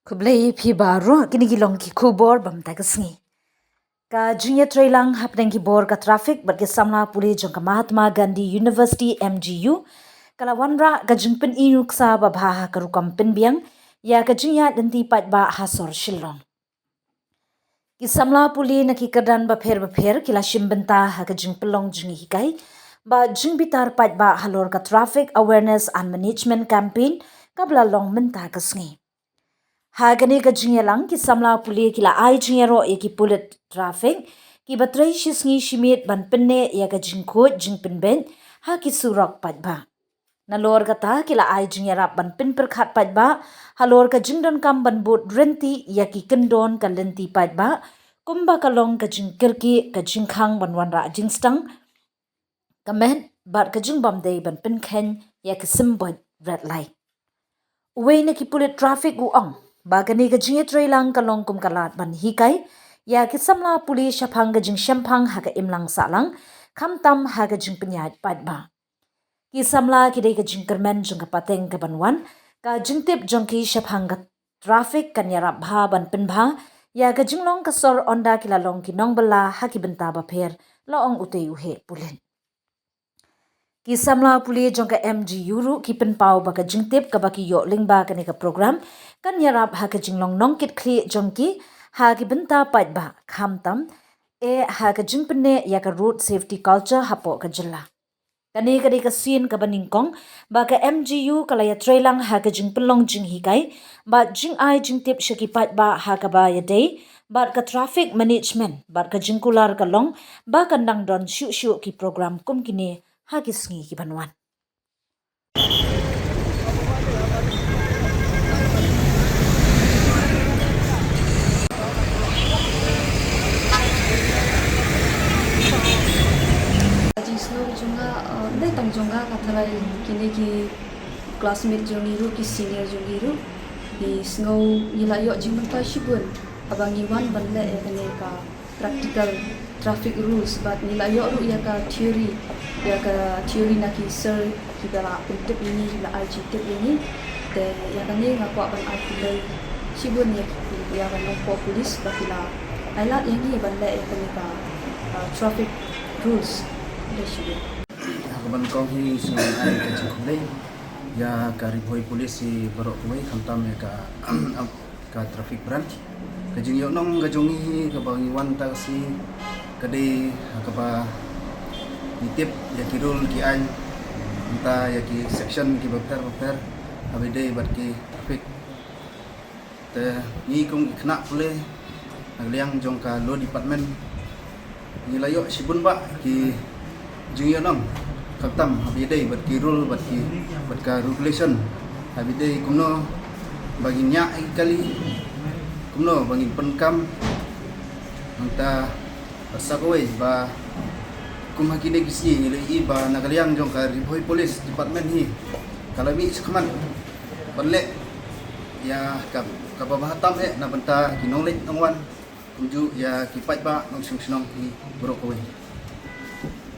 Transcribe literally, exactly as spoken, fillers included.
Khublei phi baroh, kine ki long ki khubor ba mynta ka sngi. Ka jingïatreilang hapdeng ki bor ka traffic bad ki samla pule jong ka Mahatma Gandhi University, M G U, ka la wanrah ka jingpyni nuksa babha ha ka rukom pynbiang ïa ka jingïaid lynti paidbah ha sor Shillong. Ki samla pule na ki kyrdan bapher bapher ki la shim bynta ha ka jingpynlong jinghikai bad jingbitar paidbah halor ka Traffic Awareness and Management Campaign kaba la long mynta ka sngi. Ha kane ka jingïalang, ki samla pule ki la ai jingïaroh ïa ki pulit traffic kiba trei shi sngi shi miet ban pynneh ïa ka jingkhuid jingpynbeit ha ki surok paidbah. Nalor kata, ki la ai jingïarap ban pynpyrkhat paidbah halor ka jingdonkam ban bud rynti ïa ki kyndon ka lynti paidbah, kumba ka long ka jingkyrkieh, ka jingkhang ban wanrah jingstang, ka met bad ka jingbym dei ban pynkheiñ ïa ki symbol red light. Uwei na ki pulit traffic u ong ba kane ka jingïatreilang ka long kum ka lad ban hikai ïa ki samla pule shaphang ka jingshemphang ha ka imlang sahlang, khamtam ha ka jingpynïaid paidbah. Ki samla ki dei ka jingkyrmen jong ka pateng kaban wan, ka jingtip jong ki shaphang ka traffic kan ïarap bha ban pynbha ïa ka jinglong ka sor ynda ki la long ki nongbylla ha ki bynta bapher, la ong utei u heh pulit. Ki samla pule jong ka M G U ruh ki pynpaw ba ka jingtip kaba ki ïoh lyngba kane ka program kan ïarap ha ka jinglong nongkitkhlieh jong ki ha ki bynta paidbah, khamtam eh ha ka jingpynneh ïa ka road safety culture hapoh ka jylla. Kane ka dei ka sien kaba nyngkong ba ka M G U ka la ïatreilang ha ka jingpynlong jinghikai bad jingai jingtip sha ki paidbah ha kaba ïadei bad ka traffic management, bad ka jingkular ka long ba kan dang don shuh shuh ki program kum kine ha ki sngi kiban wan. Ka jingsngew jong nga, eh, ym dei tang jong nga, ka tharai kine ki classmate jong ngi ruh, ki senior jong ngi ruh, ngi sngew ngi la ïoh jingbynta shibun haba ngi wan ban leh ïa kane ka practical traffic rules, bad ngi la ïoh ruh ïa ka theory, ïa ka theory na ki sir kiba la pyntip ïa ngi, kiba la ai jingtip ïa ngi. Te ïa kane nga kwah ban ai khublei shibun ïa ki, ïa ka nongpoh police ba ki la ai lad ïa ngi ban leh ïa kane ka, uh, traffic rules. Khublei shibun. Ha kaba nyngkong hi, sngewbha ban ai ka jingkhublei ïa ka Ri Bhoi Police hi baroh kawei, khamtam ïa ka ka traffic branch. Ka jingïohnong ka jong ngi hi kaba ngi wan mynta ka sngi ka dei ha kaba ngi tip ïa ki rule ki aiñ mynta ïa ki section kiba pher bapher haba ïadei bad ki traffic. Te ngi kum ki khynnah pule na ka liang jong ka law department, ngi la ïoh shibun bah ki jingïohnong, khamtam haba ïadei bad ki rule, bad ki, bad ka regulation, haba ïadei kumno ba ngin ñiah ïa ki kali, kumno ba ngin pyndonkam. Nangta bad sa kawei ba kum ha kine ki sngi ngi la ïohi ba na ka liang jong ka Ri Bhoi Police Department hi ka la mih shakhmat ban leh ïa ka, kaba bha tam eh na bynta ki nongleit nongwan, kumjuh ïa ki paidbah nongshong shnong hi baroh kawei.